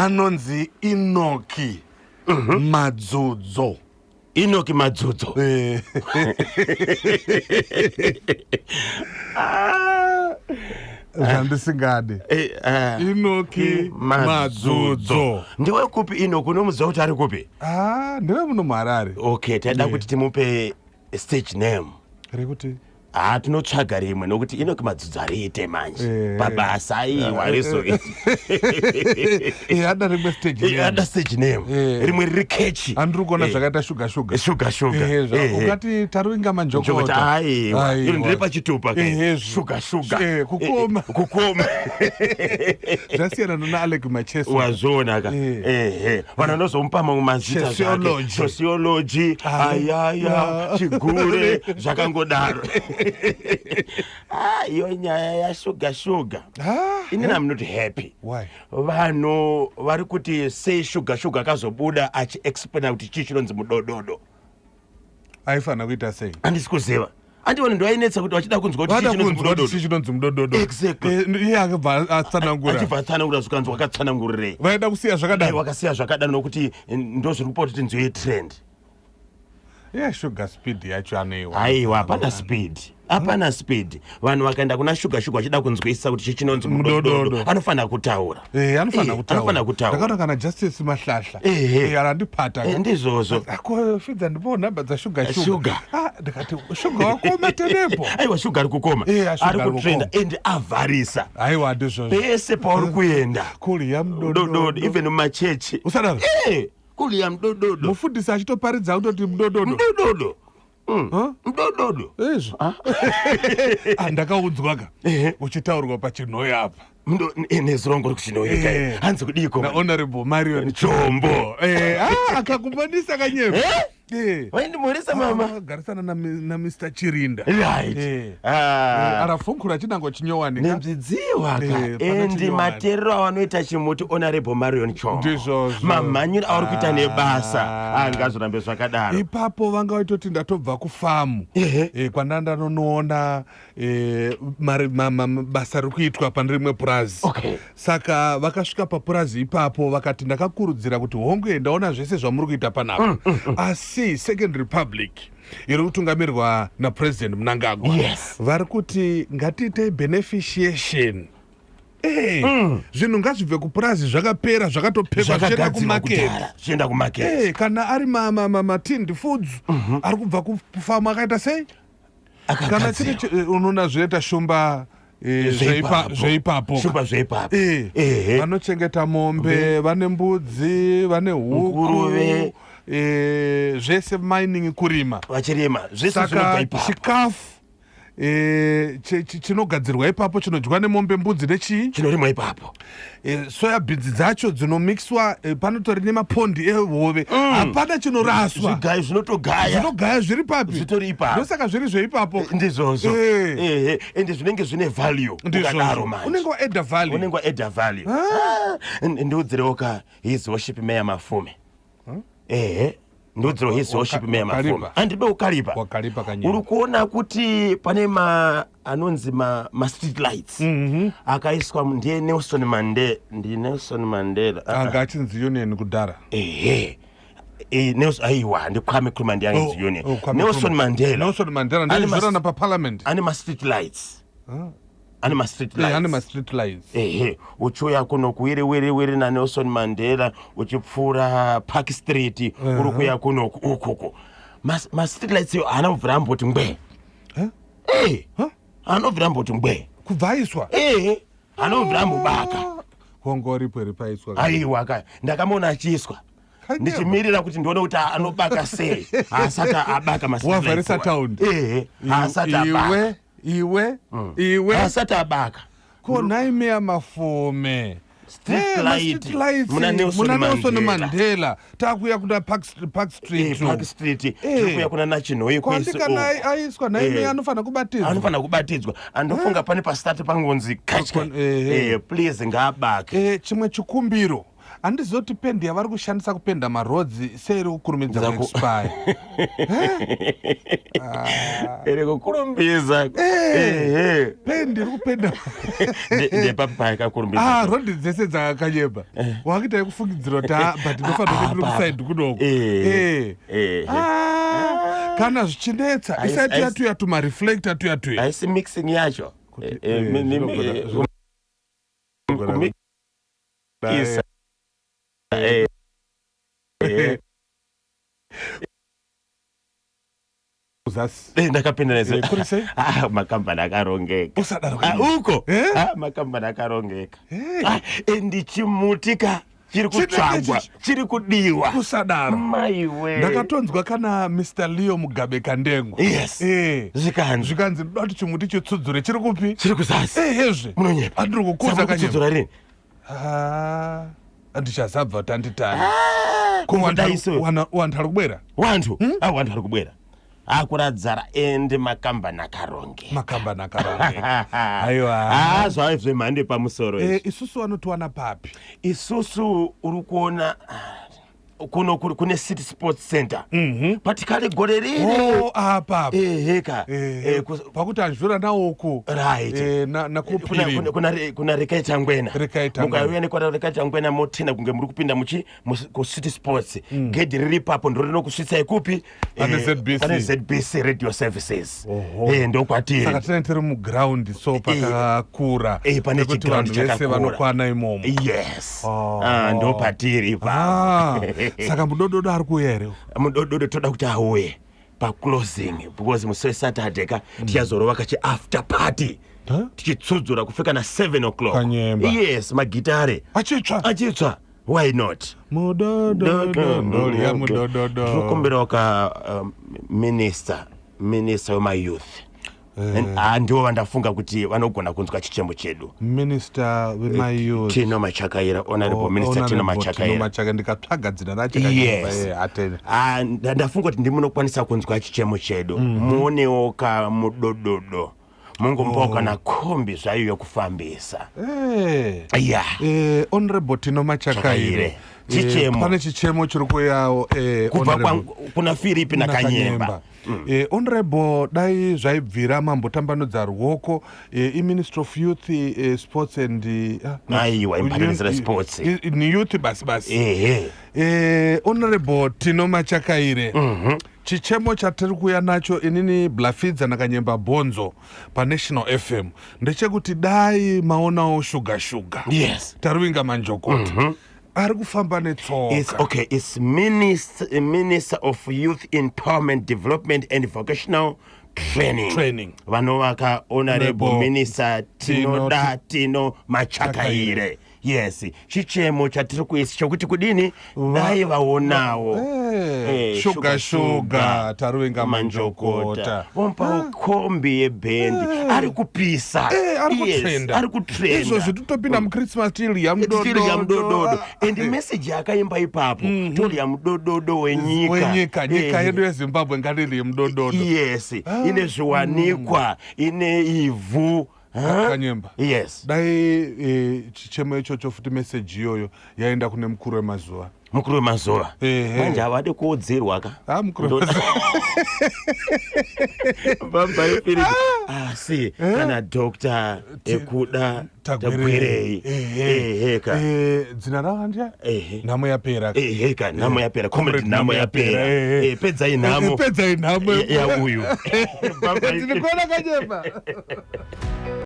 Anonzi Inoki Madzudzo. Inoki Madzudzo. Zvandisingade. Inoki Madzudzo. Ndiwe kupi Inoki? Unomuziva kuti ari kupi? Ah, ndewe muno muHarare. Okay, taida kuti timupe stage name. Rekuti? Ha, tinotsvaga rimwe nokuti Inoki Madzudzo hariite manje. Pabasa aiwa rizoiti. Ada rimwe stage name. Ada stage name. Rimwe riri catchy. Handiri kuona zvakaita shuga shuga. Shuga shuga. Ungati Taruinga Manjokota. Aiwa. Iro ndiri pachitupa. Shuga shuga. Kukoma. Kukoma. Zvasiyana nana Alec Macheso. Wazviona ka. Vanhu vanozomupa mamwe mazita zvake. Sociology. Ayaya, chigure, zvakangodaro. Iyo nyaya yashuga shuga. Inini I'm not happy. Why? Vanhu vari kuti sei shuga shuga akazobuda achiexplaina kuti chii chinonzi mudododo. Aifanira kuita sei? Handisi kuziva. Andione ndoainetsa kuti vachida kunzwa kuti chii chinonzi mudododo. Exactly. Iye akabva atsanangura. Achibva atsanangura zvikanzi wakatsanangurirei. Vaida kusiya zvakadaro. Wakasiya zvakadaro nokuti ndozviri kupa kuti tinzwe trend. Yeah, sugar speed yacho anoiwa. Aiwa, hapana speed. Hapana speed. Vanhu vakaenda kuna shuga shuga vachida kunzwisisa kuti chii chinonzi mudododo, anofanira kutaura. Anofanira kutaura. Anofanira kutaura. Ndakaona kana Justice Mahlahla. Arandipata. Ndizvozvo. Ako fidza ndipo nhamba dza shuga shuga. Shuga. Ndikati shuga wakoma tenepo. Aiwa, shuga ari kukoma. Ari kutrenda and avharisa. Aiwa, ndizvozvo. Pese pauri kuenda. Kuliya mudododo. Even mumachechi. Usadaro. Kuliya mudododo. Mufundisi achitoparidza kutoti mudododo. Mudododo. Mudododo. Izvo. Ndakaudzwa ka. Uchitaurwa pachinhoyi apa. Nezirongo rekuchinhoyi. Hanzi kudiko? Na Honorable Marion Chombo. Akakumbanisa kanyemba. Vaindimhoresa mama. Garisana na Mr Chirinda. Right. Arafunkura chinango chinyowanika. Nembidziwa ka. Endi materero avanoita chimuti Honorable Marion Chombo. Ndizvozvo. Mamhanyiro avari kuita nebasa. Angazorambe zvakadaro. Ipapo vanga vaitoti ndatobva kufamu. Kwandandanonoona basa riri kuitwa pane rimwe purazi. Okay. Saka vakasvika papurazi ipapo vakati ndakakurudzira kuti hongu ndaona zvese zvamuri kuita panapa. Asi Second Republic iri kutungamirwa naPresident Mnangagwa. Yes. Vari kuti ngatiitei beneficiation. Zvinhu ngazvibve kupurazi zvakapera zvakatopekwa zvichienda kumarket. Zvichienda kumarket. Kana ari matinned foods ari kubva kufamu akaita sei? Kana chiri unoona zvinoita shumba zveipapo. Shumba zveipapo. Vanochengeta mombe, vane mbudzi, vane huku, zvese mining kurima. Vachirima zvese zvinobva ipapo. Chikafu chinogadzirwa ipapo chinodyiwa nemombe, mbudzi nechii chinorimwa ipapo. Soya beans dzacho dzinomixwa, panotori nemapondi ehove. Hapana chinoraswa. Zvigayo zvinotogaya. Zvinogaya zviri papi? Zvitori ipapo. Ndosaka zviri zveipapo. Ndizvozvo. Ende zvinenge zvine value. Ukadaro manje. Unenge waadda value. Unenge waadda value. Ndiudzirewo ka His Worship Mayor Mafume. Ndodziro His Worship Mayor Mafume. Handibe ukaripa. Wakaripa kanyama. Uri kuona kuti pane anonzi ma street lights. Akaiswa ndiye Nelson Mandela, ndi Nelson Mandela. Anga achinzi Union kudhara. Nelson aiwa, ndi Kwame Nkrumah ndiye anonzi Union. Nelson Mandela. Nelson Mandela ndiye zvorana pa parliament. Ane ma street lights. Ane ma street lights. Ane ma street lights. Uchiuya kuno kuwiri wiri wiri na Nelson Mandela uchipfuura Park Street uri kuya kuno ukuko. Ma street lights yo haana kubvira amboti ngwe. Haana kubvira amboti ngwe. Kubva aiswa? Haana kubvira ambobaka. Hongo ripo ripaiswa. Aiwa ka ndakamuona achiiswa. Ndichimirira kuti ndione kuti anobaka sei. Haasati abaka ma street lights. Wavharisa town. Haasati abaka. Iwe iwe haasati abaka. Ko nhai Meya Mafume. Street light muna Nelson Mandela. Takuya kuna Park Street. Park Street. Tiri kuya kuna Nachinhoyi kwese. Kana aiswa nhai Meya anofanira kubatidzwa. Anofanira kubatidzwa. Andofunga pane pastart pangonzi katya. Please ngaabake. Chimwe chikumbiro. Handizoti pendi yavari kushandisa kupenda marodzi seiri kukurumidza kuexpire. Iri kukurumbiza. Eh. Pendi iri kupenda. Ndepapi payakakurumbidza? Ah, rodi dzese dzakanyeba. Wakuita yekufungidzira kuti ah, but ndofanira kuti ndiri Ah, kusaidi kunoko. Eh. Eh. Eh. Ah, kana zvichinetsa isai tuya tuya tumareflector tuya tuya. Haisi mixing yacho. Kuti, Eh, eh, zvinogona- zvinogona kumikisa. Eh, eh. Kuzasi. Eh, ndakapinda nezo. Eh, kuri sei? Ah, makambani akarongeka. Usadaro. Ah, uko. Eh? Ah, makambani akarongeka. Eh. Ah, ndichimuti ka chiri Chinenge kutsvagwa, chiri kudiwa. Kusadaro. Maiwe. Ndakatonzwa kana Mr Leo Mugabe Kandengwa. Yes. Eh. Zvikanzi Zvikanzi ndoda kuti chimuti chitsudzure chiri kupi? chiri kuzasi. Ehezve. Munonyepa. Andiri kukuza Saka kanyemba. kutsudzura rini? Ah, andichazabva tanditani. Kungodai so. Wanhu ari kubwera. Wantu. Ah, wantu ari kubwera. Akuradzara ende makambani akarongeka. Makambani akarongeka. Aiwa. Ah, zvave zvemhando yepamusoro izvi. Eh, isusu vanotiwana papi? Isusu uri kuona ah, kuno kune City Sports Center, but kale gore riri. Oh, apa apa. Eheka. Eh, Eh, pakuti anzvura naoku. Right. Eh, na nakupiri. Kuna Rekai Tangwena. Rekai Tangwena. Mukauya nekwana Rekai Tangwena, motenda kunge muri kupinda muchi kuCity Sports. Gedhi riri ipapo ndo rinokusvitsai kupi? Pane ZBC. Pane ZBC Radio Services. Oho. Ndokwatiri. Saka tinenge tiri mugraundi so pakakura. Pane pekuti chiground vanhu vese chakakura. vanokwana imomo. Yes. Oh. Ah, ndopatiri Ah, ipapo. saka mudododo ari kuuya here? Mudododo toda kuti auye paclosing because musi weSaturday ka tichazorova kachi after party. Huh? Tichitsudzura kufika na 7 o'clock. Kanyemba. Yes, magitare Achitsva. achitsva, why not? Mudododo ndolya mudododo. Tinokumbirawo ka minister wemayouth. Ah, ndivo vandafunga kuti vanogona kunzwa chichemo chedu. Minister wemayouth. Tino Machakaira, Honorable Minister Tino Machakaira. Machakaira, ndikatsvaga dzina racho. Yes. Atene. Ah, ndafunga kuti ndimunokwanisa kunzwa chichemo chedu. Muonewo ka mudododo, mungomupawo kana kombi zvayo yokufambisa. Eh. Ya. Honorable Tino Machakaire. Chakaire. Chichemo. Pane chichemo chiri kuuyawo Kubva Honorable kuna Firipi naKanyemba. Honorable, dai zvaibvira mambotambanudza ruoko. Iministry of Youth, Sports and Aiwa, imbatanidzira sports. Ni youth basi basi. Ehe. Honorable Tino Machakaire, chichemo chatiri kuuya nacho inini Blafidza naKanyemba Bhonzo paNational FM ndechekuti dai maonawo Shuga Shuga Taruvinga Manjokota ari kufamba It's, netsoka. okay, it's minister of Youth Empowerment, Development and Vocational Training. Training. Vanovaka Honorable Honorable Minister Tinoda Tino Machakaire. Yes, chichemo chatiri kuisa chokuti kudini dai vaonawo Shuga Shuga Taruvinga Manjokota. Vomupawo kombi yebhendi, ari kupisa. Eh, ari Yes, kutrenda. ari kutrenda. Izvozvi totopinda muChristmas tiriya Tiriya mudododo. mudododo. And meseji yakaimba ipapo, toriya mudododo wenyika. Wenyika, nyika Eh, yedu yeZimbabwe ngariri mudododo. Yes, ine zviwanikwa, ine ivhu. Huh? Kanyemba. Yes. Dai chichemo ichocho futi, meseji iyoyo yaenda kune mukuru wemazuva. Mukuru wemazuva. Ehe. Manje havadi kuudzirwa ka. Ah, mukuru Bambaipiri asi kana Dr Ekuda Tagwirei. Ehe ka. Dzina ravo handya. Ehe. Nhamo yapera. Ehe ka, nhamo yapera, comrade, nhamo yapera. Ehe. Pedzai nhamo. Pedzai nhamo yauyu. Tiri kuona, Kanyemba.